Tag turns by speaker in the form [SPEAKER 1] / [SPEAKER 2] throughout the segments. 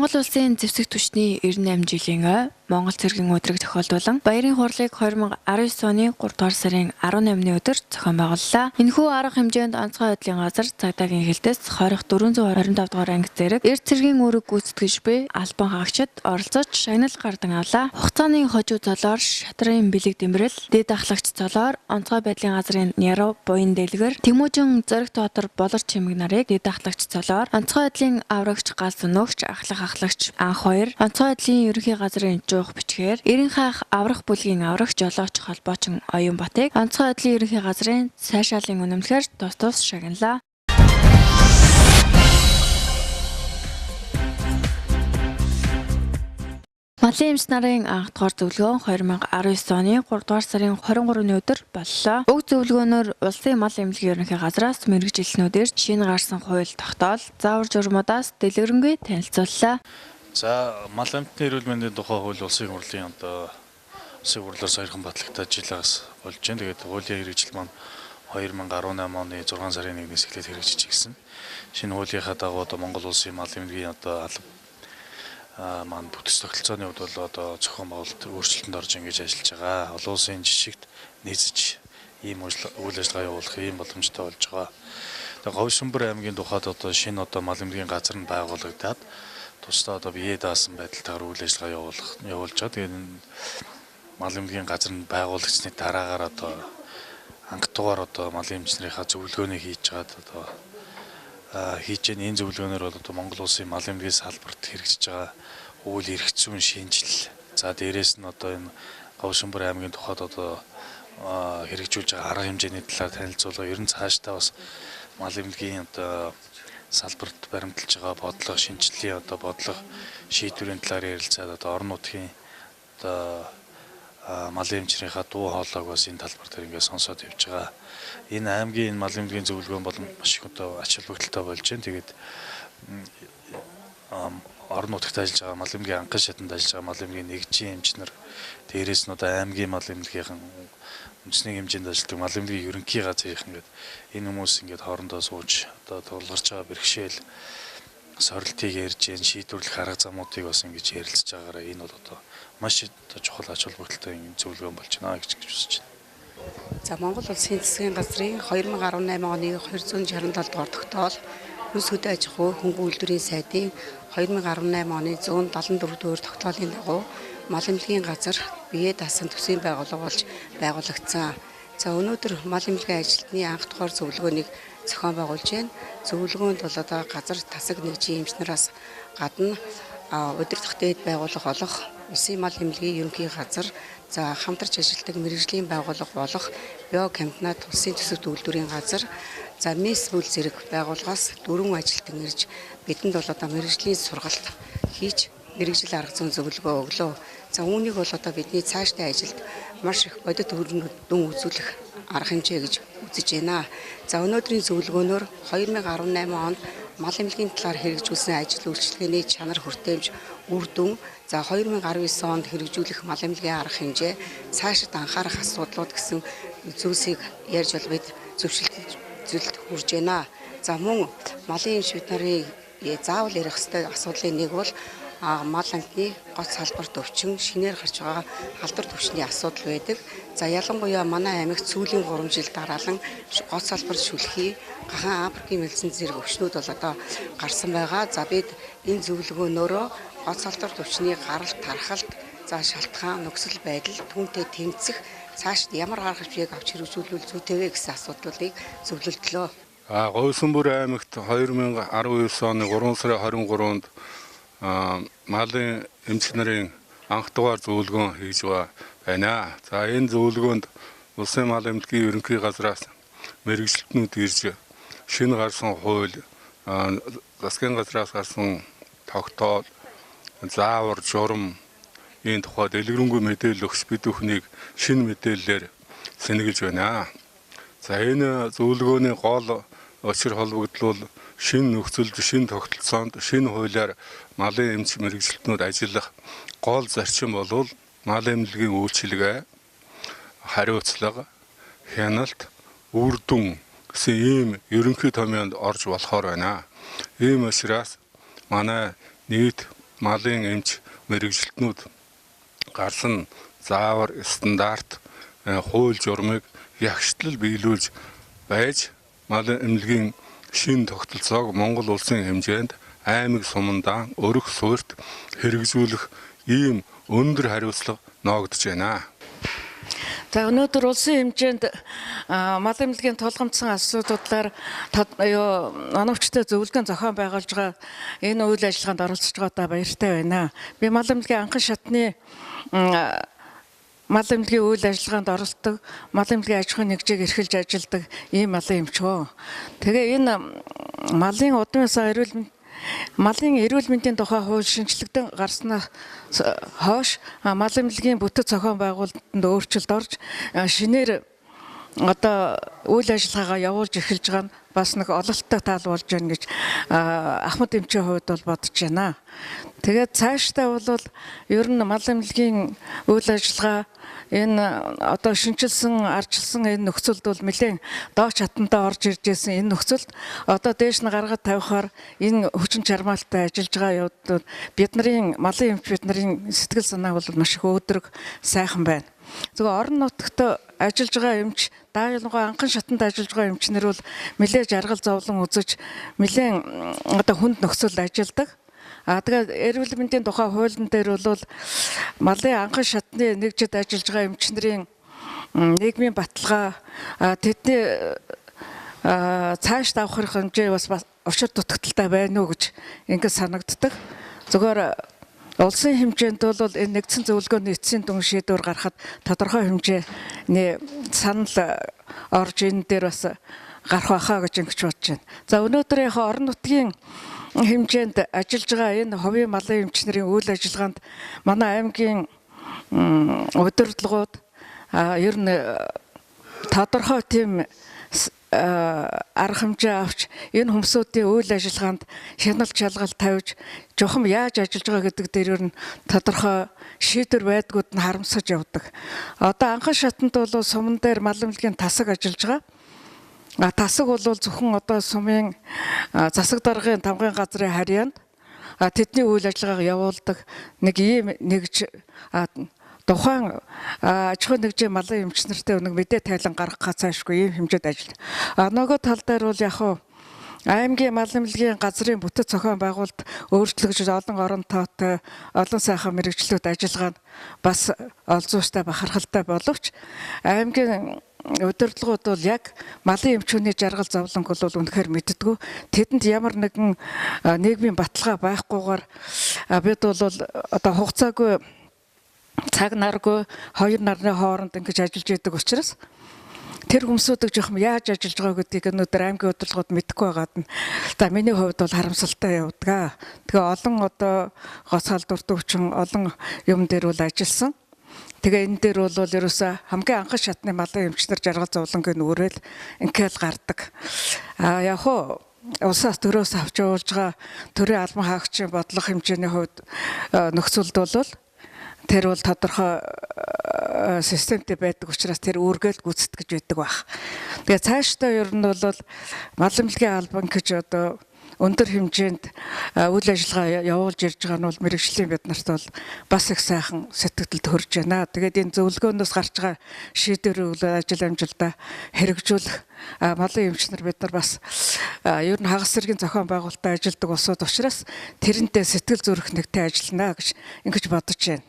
[SPEAKER 1] Монгол улсын зэвсэг түвшний 98 жилийн ой Монгол цэргийн өдрийг тохиолдуулан баярын хурлыг 2019 оны 3 дугаар сарын 18-ны өдөр зохион байгууллаа. Энэхүү арга хэмжээнд онцгой байдлын газар цагдаагийн хэлдээс 20 425 дугаар анги зэрэг эрд цэргийн үүрэг гүйцэтгэж буй албан хаагчид оролцож шагнал гардан авлаа. Хугацааны хожуу золоор шатрын бэлэг дэмрэл, дээд ахлагч золоор онцгой байдлын газрын Нярав буян дэлгэр, Тэмүүжин Зориг Тоотор Болор чимэг нарыг дээд ахлагч золоор, онцгой байдлын аврагч гал сөнөөгч ахлах ахлагч анх хоёр, онцгой байдлын ерөнхий газрын жуух бичгээр, Эрен хаах аврах бүлгийн аврагч жолооч холбоочин Оюун Батыг онцгой байдлын ерөнхий газрын сайшаалын үнэмлэхээр тус тус шагналаа. Малын эмч нарын анх дугаар зөвлөгөө 2019 оны 3 дугаар сарын 23-ны өдөр боллоо. Уг зөвлөгөөнөөр улсын мал эмнэлгийн ерөнхий газраас мэргэжилтнүүдээр шинэ гарсан хууль тогтоол, заавар журмуудаас дэлгэрэнгүй танилцууллаа.
[SPEAKER 2] За, мал амьтны эрүүл мэндийн тухай хууль улсын хурлын одоо улсын хурлаар саяхан батлагдаад жил хагас болж байна. Тэгээд хуулийн хэрэгжил маань 2018 оны 6 сарын 1-ээс эхлээд хэрэгжиж ирсэн. Шинэ хуулийнхаа дагуу одоо Монгол улсын мал эмнэлгийн одоо алба маань бүтэц тогтолцооны хувьд бол одоо зохион байгуулалт өөрчлөлтөнд орж ингэж ажиллаж байгаа. Олон улсын жишгт нийцэж ийм үйл ажиллагаа явуулах ийм боломжтой болж байгаа. Тэгээ Говьсүмбэр аймгийн тухайд одоо шинэ одоо мал эмнэлгийн газар нь байгуулагдаад тусдаа одоо бие даасан байдалтайгаар үйл ажиллагаа явуулж байгаа. Тэгээд мал эмнэлгийн газар нь байгуулагдсны дараагаар одоо анх дугаар одоо малын эмч нарынхаа зөвлөгөөнийг хийж байгаад одоо хийж байгаа энэ зөвлөгөөнөөр бол одоо Монгол улсын мал эмнэлгийн салбарт хэрэгжиж байгаа үйл эрх зүйн шинжил. За дээрээс нь одоо энэ Говьсүмбэр аймгийн тухайд одоо хэрэгжүүлж байгаа арга хэмжээний талаар танилцуулга, ер нь цаашдаа бас мал эмнэлгийн одоо салбарт баримталж байгаа бодлого, шинжилгээний одоо бодлого шийдвэрийн талаар ярилцаад одоо орон нутгийн одоо малын эмчнэрийнхаа дуу хоолойг бас энэ талбар дээр ингээд сонсоод явж байгаа. Энэ аймгийн энэ малын эмнэлгийн зөвлөгөө бол маш их одоо ач холбогдолтой болж байна. Тэгээд орон нутагт ажиллаж байгаа малын эмнэлгийн анхын шатанд ажиллаж байгаа малын эмнэлгийн нэгжийн эмч нар, дээрээс нь одоо аймгийн малын эмнэлгийнхэн үндэсний хэмжээнд ажилладаг малын эмнэлгийн ерөнхий газрынхан ингээд энэ хүмүүс ингээд хоорондоо сууж одоо тулгарч байгаа бэрхшээл сорилтыг ярьж гэн шийдвэрлэх арга замуудыг бас ингэж ярилцж байгаараа энэ бол одоо маш чухал ач холбогдолтой зөвлөгөө болж байна гэж үзэж байна.
[SPEAKER 3] За, Монгол улсын засгийн газрын 2018 оны 267 дугаар тогтоол, Үнс хөдөө аж ахуй хөнгөн үйлдвэрийн сайдын 2018 оны 174 дугаар тогтоолын дагуу мал эмнэлгийн газар бие даасан төсвийн байгууллага болж байгуулагдсан. За, өнөөдөр мал эмнэлгийн ажилтны анх дугаар зөвлөгөөнийг зохион байгуулж байна. Зөвлөгөөнд бол одоо газар тасаг нэгжийн эмч нараас гадна удирдах дээд байгууллага олох, улсын мал эмнэлгийн ерөнхий газар, за хамтарч ажилладаг мэргэжлийн байгууллага болох биокомбинат улсын төсөвт үйлдвэрийн газар, за мэс бүл зэрэг байгууллагаас 4 ажилтан ирж бидэнд бол одоо мэргэжлийн сургалт хийж мэргэжил арга зүйн зөвлөгөө өглөө. За, үүнийг бол одоо бидний цаашдын ажилд маш их бодит үр дүн үзүүлэх арга хэмжээ гэж үзэж байна. За, өнөөдрийн зөвлөгөөнөөр 2018 онд мал эмнэлгийн талаар хэрэгжүүлсэн ажил үйлчилгээний чанар хүртээмж үр дүн, за 2019 онд хэрэгжүүлэх мал эмнэлгийн арга хэмжээ, цаашид анхаарах асуудлууд гэсэн зүйлсийг ярьж бол бид зөвшөлтөлд хүрж байна. За, мөн малын эмч бид нарын заавал ярих ёстой асуудлын нэг бол мал амьтны гоц салбарт өвчин, шинээр гарч байгаа халдвар төвшний асуудал байдаг. За, ялангуяа манай аймагт сүүлийн 3 жил дараалан гоц салбарт шүлхий, гахан Африкийн мэлзэн зэрэг өвчнүүд бол одоо гарсан байгаа. За, бид энэ зөвлөгөөнөөрөө гоц салбарт өвчний гаралт, тархалт, за шалтгаан, нөхцөл байдал, түүнтэй тэмцэх цаашд ямар арга хэмжээг авч хэрэгжүүлвэл зүйтэй вэ гэсэн асуудлыг зөвлөлдлөө.
[SPEAKER 4] Говьсүмбэр аймагт 2019 оны 3 сарын 23-нд малын эмч нарын анх дугаар зөвлөгөө хийж байна. За, энэ зөвлөгөөнд улсын мал эмнэлгийн ерөнхий газраас мэргэжилтнүүд ирж шинэ гарсан хууль, засгийн газраас гарсан тогтоол, заавар, журам энэ тухай дэлгэрэнгүй мэдээлэл өгч бид бүхнийг шинэ мэдээллээр сэнгэлж байна. За, энэ зөвлөгөөний гол учир холбогдол бол шинэ нөхцөлд, шинэ тогтолцоонд, шинэ хуулиар малын эмч мэргэжилтнүүд ажиллах гол зарчим бол мал эмнэлгийн үйлчилгээ, хариуцлага, хяналт, үр дүн гэсэн ийм ерөнхий томьёонд орж болохоор байна. Ийм учраас манай нийт Малын эмч мэргэжилтнүүд гарсан заавар, стандарт, хууль журмыг ягштлал биелүүлж байж малын эмнэлгийн шинэ тогтолцоог Монгол улсын хэмжээнд аймаг сумандаа өрөх суурьт хэрэгжүүлэх ийм өндөр хариуцлага ноогдож байна.
[SPEAKER 5] За өнөөдөр улсын хэмжээнд мал эмнэлгийн тулгамдсан асуудлаар оновчтой зөвлөгөөн зохион байгуулж байгаа энэ үйл ажиллагаанд оролцож байгаадаа баяртай байна. Би мал эмнэлгийн анхан шатны мал эмнэлгийн үйл ажиллагаанд оролцдог, мал эмнэлгийн аж ахуйн нэгжийг эрхэлж ажилладаг ийм малын эмч. Тэгээ энэ малын удмын эрүүл малын эрүүл мэндийн тухай хууль шинэчлэгдэн гарснаас хойш мал эмнэлгийн бүтэц зохион байгуулалтанд өөрчлөлт орж шинээр одоо үйл ажиллагаагаа явуулж эхэлж байгаа нь бас нэг ололттой тал болж байна гэж Ахмад эмчийн хувьд бол бодож байна. Тэгээд цаашдаа бол ер нь мал эмнэлгийн үйл ажиллагаа энэ одоо шинэчилсэн, ардчилсан энэ нөхцөлд бол нэлээд дооч хатантаа орж ирж байсан энэ нөхцөлд одоо дээш нь гаргаж тавихаар энэ хүчин чармаалтай ажиллаж байгаа явдал бидний малын эмч бидний сэтгэл санаа бол маш их өөдрөг сайхан байна. Зөвхөн орон нутагт ажиллаж байгаа эмч, даалгаврын анхан шатанд ажиллаж байгаа эмчнэр бол нэлээд жаргал зовлон үзэж нэлээд одоо хүнд нөхцөлд ажилладаг. А тэгээд эрүүл мэндийн тухай хуулийн дээр бол малын анхан шатны нэгжид ажиллаж байгаа эмчнэрийн нийгмийн баталгаа тэдний цааш давах хэмжээ бас учир дутагдaltaй байна уу гэж ингэж санагддаг. Зөвхөн улсын хэмжээнд бол энэ нэгдсэн зөвлөгөөний эцсийн дүн шийдвэр гаргахад тодорхой хэмжээний санал орж энэ дээр бас гарах байхаа гэж ингэж бодож байна. За өнөөдөр яг орон нутгийн хэмжээнд ажиллаж байгаа энэ хувийн малын эмч нарын үйл ажиллагаанд манай аймгийн удирдлагууд ер нь тодорхой тийм арга хэмжээ авч энэ хүмүүсүүдийн үйл ажиллагаанд хяналт шалгалт тавьж жухам яаж ажиллаж байгаа гэдэг дээр ер нь тодорхой шийдвэр байдгууд нь харамсаж явдаг. Одоо анхан шатанд бол суман дээр мал эмнэлгийн тасаг ажиллаж байгаа. Тасаг бол зөвхөн одоо сумын засаг даргын тамгын газрын харьяанд тэдний үйл ажиллагааг явуулдаг нэг ийм нэгж тухайн аж ахуйн нэгжийн малын эмч нартай нэг мэдээ тайлан гаргах цаашгүй ийм хэмжээд ажиллана. Нөгөө тал дээр бол яг хуу аймгийн мал эмнэлгийн газрын бүтэц зохион байгуулалт өөрчлөгдөж олон орон тоотой олон сайхан мэргэжлүүд ажиллагаа нь бас олзууштай бахархалтай боловч аймгийн удирдлагууд бол яг малын эмчүүний жаргал зовлонг бол үнэхээр мэддэггүй. Тэдэнд ямар нэгэн нийгмийн баталгаа байхгүйгээр бид бол одоо хугацаагүй цаг наргүй 2 нарны хооронд ингэж ажиллаж идэг учраас тэр хүмүүсүүдийг жоохон яаж ажиллаж байгаа гэдгийг өнөөдөр аймгийн удирдлагууд мэдэхгүй байгаад нь за миний хувьд бол харамсалтай явдаг. Тэгээ олон одоо гоц халдвар төвчин олон юм дээр бол ажилласан. Тэгээ энэ дээр бол ерөөсөө хамгийн анхан шатны малын эмчнэр жаргал зовлонгийн нүрэл ингээл гардаг. А яг хуу улсаас төрөөс авч явуулж байгаа төрийн албан хаагчийн бодлого хэмжээний хувьд нөхцөлд бол тэр бол тодорхой системтэй байдаг учраас тэр үүргээл гүйцэтгэж байдаг байх. Тэгээ цаашдаа ер нь бол мал эмнэлгийн албан гэж одоо өндөр хэмжээнд үйл ажиллагаа явуулж ирж байгаа нь бол мэргэжлийн бид нарт бол бас их сайхан сэтгэлд төрж байна. Тэгээд энэ зөвлөгөөнөөс гарч байгаа шийдвэрийг ажил амжилтаа хэрэгжүүлэх малын эмч нар бид нар бас ер нь хагас зэргийн зохион байгуулалтад ажилладаг улсууд учраас тэрнтэй сэтгэл зүрх нэгтэй ажиллана гэж ингэж бодож байна.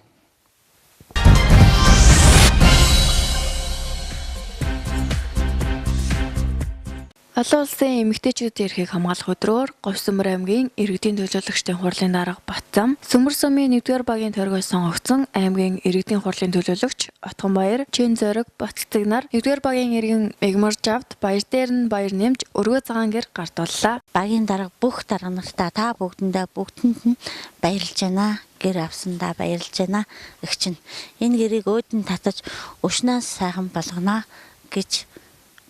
[SPEAKER 1] Олон улсын эмэгтэйчүүдийн эрхийг хамгаалах өдрөөр Говьсөмөр аймгийн иргэдийн төлөөлөгчдийн хурлын дарга Батзам, Сүмэр сумын 1-р багийн тойргоос сонгогдсон аймгийн иргэдийн хурлын төлөөлөгч Отгонбаяр, Чин Зориг, Батцэг нар 1-р багийн иргэн Эгмар Жавд баяр дээр нь баяр нэмж өргөө цагаан гэр гардууллаа.
[SPEAKER 6] Багийн дарга бүх дарга нартаа та бүгдэндээ бүгдэнд нь баярлж байна. Гэр авсандаа баярлж байна. Эгч нь энэ гэрийг өөдөн татаж өшнөөс сайхан болгоно гэж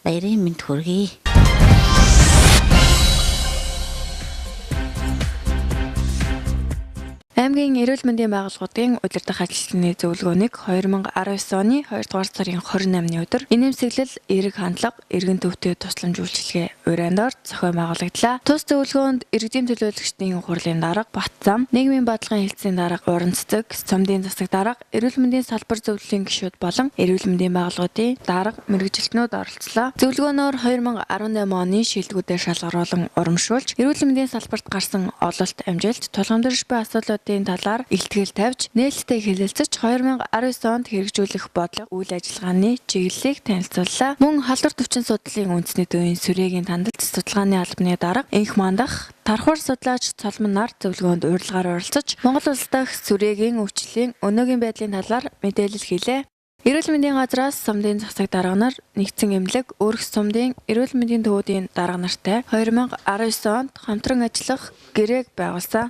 [SPEAKER 6] баярын мэнд хүргэе.
[SPEAKER 1] Аймгийн эрүүл мэндийн байгууллагуудын удирдах ажилтны зөвлөгөөнийг 2019 оны 2 дугаар сарын 28-ны өдөр инээмсэглэл, эерэг хандлага, эргэн төвтэй тусламж үйлчилгээ урайнд зохион байгуулагдлаа. Тус зөвлөгөөнд иргэдийн төлөөлөгчдийн хурлын дарга Батзам, нийгмийн бодлогын хэлтсийн дарга Уран цэцэг, Сумдын засаг дарга, эрүүл мэндийн салбар зөвлөлийн гишүүд болон эрүүл мэндийн байгууллагуудын дарга мэргэжилтнүүд оролцлоо. Зөвлөгөөнөөр 2018 оны шилдэгүүдээр шалгаруулан урамшуулж, эрүүл мэндийн салбарт гарсан ололт амжилт, тулгамдэрч буй асуудлуудын талаар илтгэл тавьж, нээлттэй хэлэлцэж 2019 онд хэрэгжүүлэх бодлого үйл ажиллагааны чиглэлийг танилцууллаа. Мөн халдвар төвчин судлалын үндэсний төвийн сүрэгийн тандалт судалгааны албаны дарга Энх Мандах, тархуур судлаач Цолмон нар зөвлөгөөнд урилгаар оролцож, Монгол улс дахь сүрэгийн өвчлөлийн өнөөгийн байдлын талаар мэдээлэл хийлээ. Эрүүл мэндийн газраас Сумдын засаг дарга нар нэгдсэн эмнэлэг Өрх Сумдын эрүүл мэндийн төвүүдийн дарга нартай 2019 онд хамтран ажиллах гэрээг байгуулсан.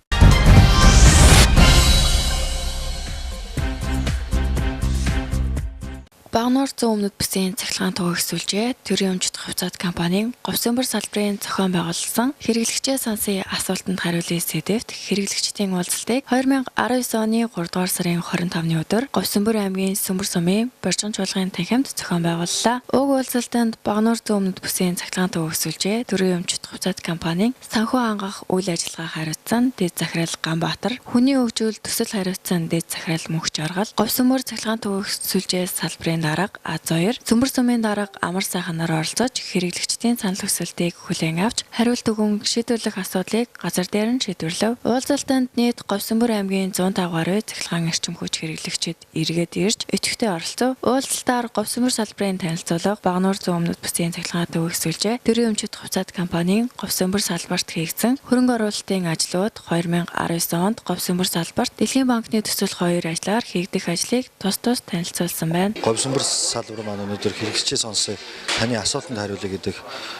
[SPEAKER 1] Багануур зүүн өмнөд бүсийн цахилгаан түгээх сүлжээ төрийн өмчт хувьцаат компанийн Говьсөнбөр салбарын зохион байгуулсан хэрэглэгчээ сансын асуултанд хариулын сэдэвт хэрэглэгчдийн уулзалтыг 2019 оны 3 дугаар сарын 25-ны өдөр Говьсөнбөр аймгийн Сүмбэр сумын Боржгон чуулгын танхимд зохион байгууллаа. Уг уулзалтанд Багануур зүүн өмнөд бүсийн цахилгаан түгээх сүлжээ төрийн өмчт хувьцаат компанийн санхүү хангах үйл ажиллагаа хариуцсан дэд захирал Ганбаатар, хүний хөгжил төсөл хариуцсан дэд захирал Мөнх Жаргал, Говьсөнбөр цахилгаан түгээх сүлжээ салбарын дарга Аз2, Сүмбэр сумын дарга Амар сайханаар оролцож хэрэглэгчдийн санал хүсэлтийг хүлээн авч хариулт өгөн шийдвэрлэх асуудлыг газар дээр нь шийдвэрлэв. Уулзалтанд нийт Говьсөнбөр аймгийн 105 гаруй цахилгаан эрчим хүч хэрэглэгчид эргээд ирж идэвхтэй оролцов. Уулзалтаар Говьсөнбөр салбарын танилцуулга, Багануур зүүн өмнөд бүсийн цахилгаан түгээх сүлжээ, төрийн өмчт хувьцаат компанийн Говьсөнбөр салбарт хийгдсэн хөрөнгө оруулалтын ажлууд 2019 онд Говьсөнбөр салбарт Дэлхийн банкны төсөл 2 ажлаар хийгдэх ажлыг тус тус танилцуулсан байна.
[SPEAKER 7] Говьсөнбөр салбар маань өнөөдөр хэрэглэгчээ сонсъё, таны асуултанд хариулъя гэдэг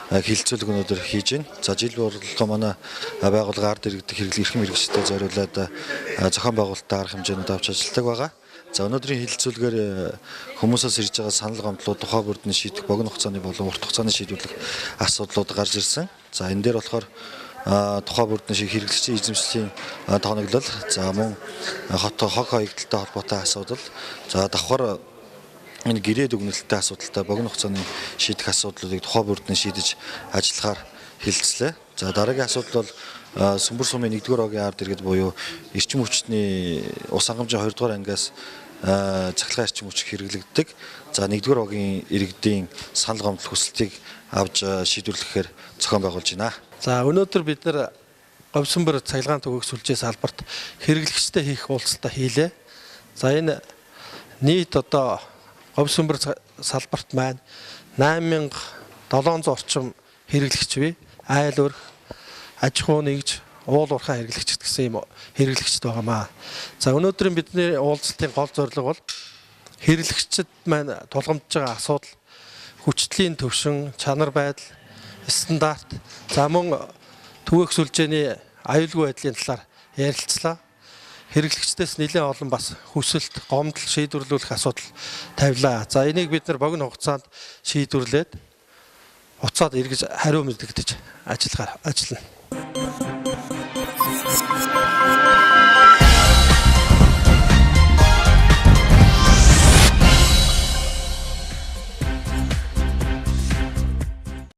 [SPEAKER 7] хэлэлцүүлэг өнөөдөр хийж байна. За жил болгон манай байгууллага ард иргэдэх эрхэм хэрэглэгчдэд зориулаад зохион байгуулалтын арга хэмжээнүүд авч ажилладаг байгаа. За өнөөдрийн хэлэлцүүлгээр хүмүүсээс ирж байгаа санал гомдлууд тухай бүрдний шийдэх богино хугацааны болон урт хугацааны шийдвэрлэх асуудлууд гарч ирсэн. За энэ дээр болохоор тухай бүрдний шиг хэрэглэгчийн эзэмшлийн тооноглол, за мөн хот хог хаягдaltaй холбоотой асуудал, за давхар энэ гэрээ дүгнэлттэй асуудалтай богино хугацааны шийдэх асуудлуудыг тухай бүрдний шийдэж ажиллахаар хэлэлцлээ. За дараагийн асуудал бол Сүмбэр сумын 1-р огийн ард иргэд буюу эрчим хүчний ус хангамжийн 2-р ангиас цахилгаан эрчим хүч хэрэглэгддэг. За 1-р огийн иргэдийн санал гомдол хүсэлтийг авч шийдвэрлэхээр зохион байгуулж байна.
[SPEAKER 8] За өнөөдөр бид нар Говьсөнбөр цахилгаан түгээх сүлжээ салбарт хэрэглэгчтэй хийх уулзалтаа хийлээ. За энэ нийт одоо Говьсөнбөр салбарт маань 8700 орчим хэрэглэгч бий. Айл өрх, аж ахуй нэгж, уул уурхай хэрэглэгчд гэсэн юм хэрэглэгчд байгаамаа. За өнөөдрийн бидний уулзалтын гол зорилго бол хэрэглэгчд маань тулгамдж байгаа асуудал, хүчтлийн төвшин, чанар байдал, стандарт, за мөн түгээх сүлжээний аюулгүй байдлын талаар ярилцлаа. Хэрэглэгчдээс нэлээд олон бас хүсэлт, гомдол шийдвэрлүүлэх асуудал тавилаа. За энийг бид нар богино хугацаанд шийдвэрлээд буцаад эргэж хариу мэдэгдэж ажиллана.